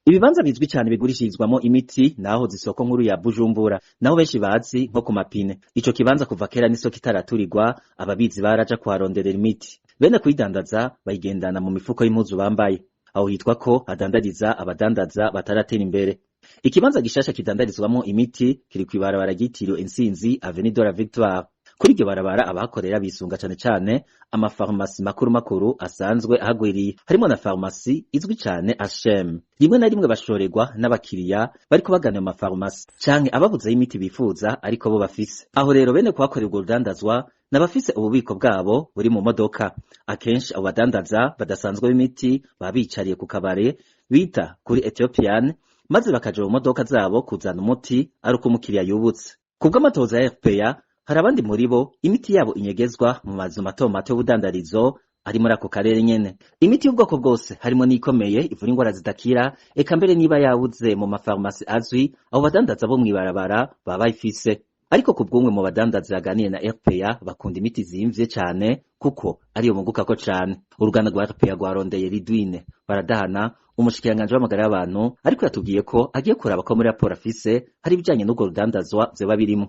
Ibibanza bizwi cane bigurishirizwamwo imiti naho z'isoko nkuru ya Bujumbura, naho benshi bazi nko ku mapine. Ico kibanza kuva kera n'isoko itaraturirwa, ababizi baraja kuharonderera imiti. Bene kuyidandaza bayigendana mu mifuko y'impuzu bambaye. Aho hitwa ko hadandariza abadandaza bataratera imbere. Ikibanza gishasha kidandarizwamwo imiti kiri kw'ibarabara ryitiriwe Intsinzi, Avenue de la Victoire. Kuri iryo barabara abahakorera bisunga cane cane amafarumasi makuru makuru asanzwe ahagwiriye, harimwo na farumasi izwi cane Hashem. Rimwe na rimwe bashorerwa n'abakiriya bariko bagana ayo mafarumasi canke ababuzeyo imiti bifuza ariko bo bafise. Aho rero bene kuhakorera urwo rudandazwa n'abafise ububiko bwabo buri mu modoka. Akenshi abo badandaza badasanzwe b'imiti baba bicariye ku kabare bita kuri Ethiopian, maze bakaja mu modoka zabo kuzana umuti ari uko umukiriya yubutse. Kubw'amatohoza ya RPA, hari abandi muri bo imiti yabo inyegezwa mu mazu mato mato y'ubudandarizo ari muri ako karere nyene. Imiti y'ubwoko bwose harimwo n'iyikomeye ivura ingwara zidakira, eka mbere niba yabuze mu mafarumasi azwi, abo badandaza bo mw'ibarabara baba bayifise. Ariko ku bw'umwe mu badandaza yaganiye na RPA, bakunda imiti izimvye cane kuko ariyo bungukako cane. Uruganda rwa RPA rwarondeye Ridwine Baradahana, umushikiranganji w'amagara y'abantu, ariko yatubwiye ko agiye kuraba ko muri raporo afise hari ibijanye n'urwo rudandazwa vyoba birimwo.